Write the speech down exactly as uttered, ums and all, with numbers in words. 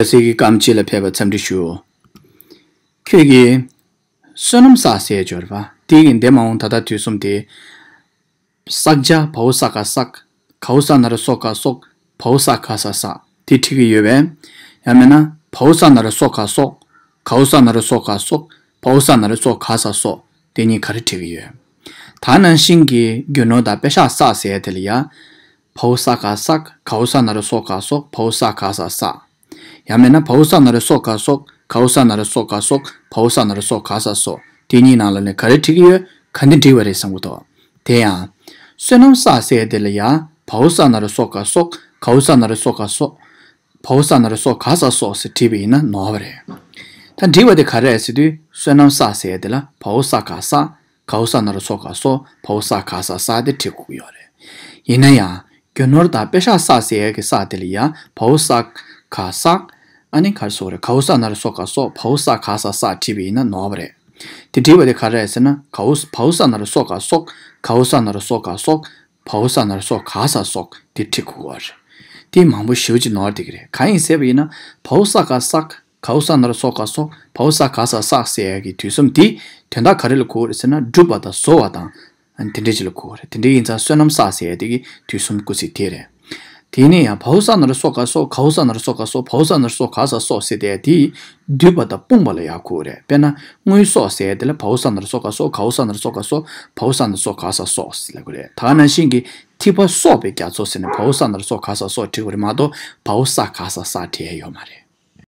ཟེར་གྱི་སྐམ་ཅི་ལ་ཕེབས་པ་འཚམས་འདྲི་ཞུ། ཁྱོད་ཀྱིས་བསོད་ནམས་བསགས་ཟེར་སྦྱོར་བ་དེ་གི་འདས་མ་འོངས་ད་ལྟ་དུས་གསུམ་དེ། བསགས་བྱ་བའོ་ས་ག་བསགས། གའོ་ས་ན་རོ་སོ་ག་གསོག། བའོ་ས་ག་ས་བསགས། དེ་འབྲི་གི་ཡོད་པས། ཡང་མིན་ན་བའོ་ས་ན་རོ་སོ་ག་གསོག། གའོ་ས་ན་རོ་སོ་ག་གསོག། བའོ་ས་ན་རོ་སོ་ག་ས་གསོག། དེ་གཉིས་ག་རེ་འབྲི་གི་ཡོད། ད་ནང་བཞིན་གྱི་རྒྱུ་ནོར་དང་པེ་ཤག་བསགས་ཟེར་དེ་ལ་ཡ། བའོ་ས་ག་བསགས། གའོ་ས་ན་རོ་སོ་ག་གསོག། བའོ་ས་ག་ས་བསགས། ཡང་མིན་ན་བའོ་ས་ན་རོ་སོ་ག་གསོག། གའོ་ས་ན་རོ་སོ་ག་གསོག། བའོ་ས་ན་རོ་སོ་ག་ས་གསོག། དེ་གཉིས་ནང་ལ་ནས་ག་རེ་འབྲི་གི་ཡོད། ག་འདི་འབྲི་བ་རེད་བསམ་གི་འདུག། དེ་ཡང་། བསོད་ནམས་བསགས་ཟེར་དེ་ལ་ཡང་བའོ་ས་ན་རོ་སོ་ག་གསོག། གའོ་ས་ན་རོ་སོ་ག་གསོག། བའོ་ས་ན་རོ་སོ་ག་ས་གསོག་ཟེར་བྲིས་པ་ཡིན་ན་ནོར་བ་རེད། ད་འབྲི་བ་དེ་ག་རེ་རེད་ཟེར་དུས་བསོད་ནམས་བསགས་ཟེར་དེ་ལ་བའོ་ས་ག་བསགས། གའོ་ས་ན་རོ་སོ་ག་གསོག། བའོ་ས་ག་ས་བསགས་དེ་འབྲི་དགོས་ཀྱི་ཡོད་རེད། ཡིན་ན་ཡང་རྒྱུ་ནོར་དང་པེ་ཤག་བསགས་ཟེར་ཡས་ཀྱི་བསགས་དེ་ལ་ཡང་བའོ་ས་ག་བསགས། ཨ་ནི་ག་རེ་ཟེར་དགོས་རེད། གའོ་ས་ན་རོ་སོ་ག་གསོག། བའོ་ས་ག་ས་བསགས་བྲིས་པ་ཡིན་ན་ནོར་བ་རེད། དེ་བྲིས་པ་དེ་ག་རེ་རེད་ཟེར་ན་གའོ་བའོ་ས་ན་རོ་སོ་ག་གསོག། གའོ་ས་ན་རོ་སོ་ག་གསོག། བའོ་ས་ན་རོ་སོ་ག་ས་གསོག་དེ་འབྲི་དགོས་ཀྱི་ཡོད་རེད། དེ་མང་པོ་ཞེ་པོ་ཅིག་ནོར་བསྡད་ཀྱི་རེད། གང་ཡིན་ཟེར་བ་ཡིན་ན་བའོ་ས་ག་བསགས། གའོ་ས་ན་རོ་སོ་ག་གསོག། བའོ་ས་ག་ས་བསགས་ཟེར་ཡས་ཀྱི་དུས་གསུམ་དེ་དོན་དག་ག་རེ་ལ་གོ་གི་རེད་ཟེར་ན་སྒྲུབ་པ་དང་བཟོ་བ་དང་། དེ་འདྲ་ཅིག་ལ་གོ་གི་རེད། དེ་འདྲ་ཡིན་ཙང་བསོད་ནམས་བསགས་ཟེར་ཡས་དེ་གི་དུས་གསུམ་སྐུལ་ཚིག་དེ་རེད། དེ་ནས་ཡང་བའོ་ས་ན་རོ་སོ་ག་གསོག། གའོ་ས་ན་རོ་སོ་ག་གསོག། བའོ་ས་ན་རོ་སོ་ག་ས་གསོག་ཟེར་དེ་དེ་བསྡུས་པ་དང་སྤུངས་པ་ལ་ཡར་གོ་གི་རེད། དཔེར་ན་དངོས་སོགས་ཟེར་དེ་ལ་བའོ་ས་ན་རོ་སོ་ག་གསོག། གའོ་ས་ན་རོ་སོ་ག་གསོག། བའོ་ས་ན་རོ་སོ་ག་ས་གསོག་ཟེར་ལབ་གི་རེད། ད་ག་ནང་བཞིན་གྱི་ཐིགས་པ་གསོག་པའི་རྒྱ་མཚོ་ཟེར་ནས་བའོ་ས་ན་རོ་སོ་ག་ས་གསོག་བྲིས་དགོས་རེད་མ་གཏོགས་བའོ་ས་ག་ས་བསགས་བྲིས་ཡས་ཡོད་མ་རེད།